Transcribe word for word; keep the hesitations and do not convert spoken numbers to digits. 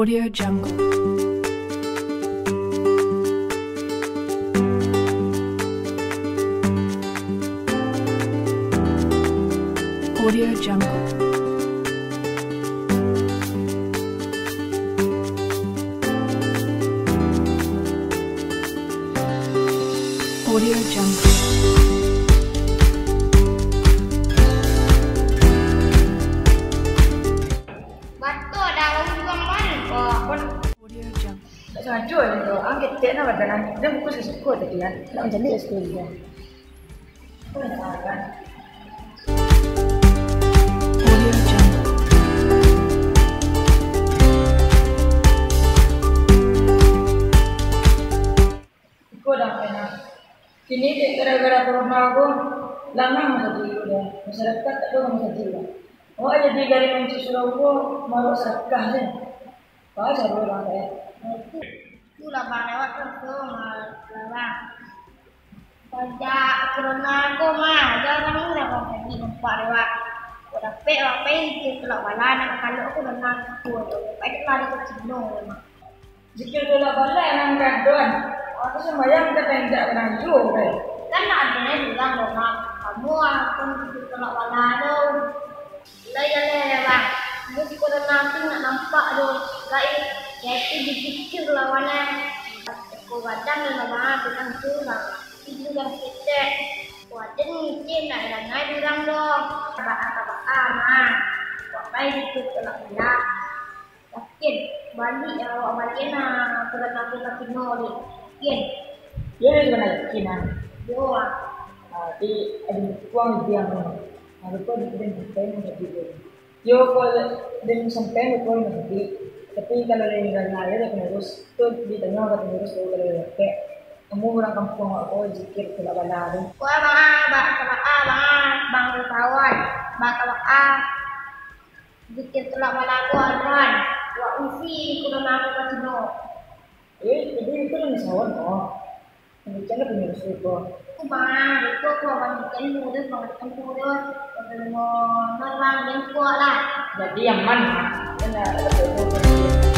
Audio Jungle. Audio Jungle. Audio Jungle. Batua dah, urang mah. Wah, kon. Audio Jungle. Tak sangajo je tu. Ang ketek nah badan ang. Dia buku sasuko tadi kan. Nak mancaliak sasuko dia. Audio Jungle. Iko dah pena. Kini dek gara-gara corona ko, langang sajo dah. Masyarakat tak ado urang sajo dah. Awak jadi gari mancik surau ko, maruak sadakah je. Baa caro urang kaya. Itulah bang lewat tu, tu malarang. Sajak corona ko mah, jarang urang bang tadi nampak lewat. Ko dapek awak pai, tulak bala nak kalok ko, benang ko. Pai tu lari ka Cino mah. Zikir tulak bala nan kaduan. Aku sumbayang ka tenda ka najo, bai. Kan nak ado nan bilang, Bang, kamu akan zikir tulak bala tu. Lah, iyolah, bang. Mun siko nan nanti nak nampak do gaib, yaitu dipikir lawannya. Ko gadang dan lawannya bilang tu, bang. Itu kan ketek. Waden mungkin nak ilang ai bilang do. Baa, baa, mah. Kok baik itu tulak bala. Yakin, baliak awak baliak nah, sudah sampai ka Cino, Dik. Yakin? Yo, yo, sudah yakin, ah. Yo, ah. Ah, tapi ado buang diam, ah. Nah, lupo di den sampai nan tadi tu. Yo, kalau den sampai lupo nan tadi. Tapi kalau den ninggal, yo, dah pengurus. Tu ditanyo ka pengurus tu, kalau dapek. Kamu urang kampuang awak ko, zikir tulak bala tu. Wah, bang, ah, bang, bang, ah, bang, ah, bang Tawan. Bang, bang, ah. Zikir tulak bala ko, Ron. Wak usi di kudo mangko ka Cino. Eh, jadi itu nan sawan, oh. Macam mana pengurus itu? Aku bang, itu aku bang, ikan muda, bang, ikan muda. Kalau mau nerang, jengkok lah. Jadi yang mana? Benar, betul, betul.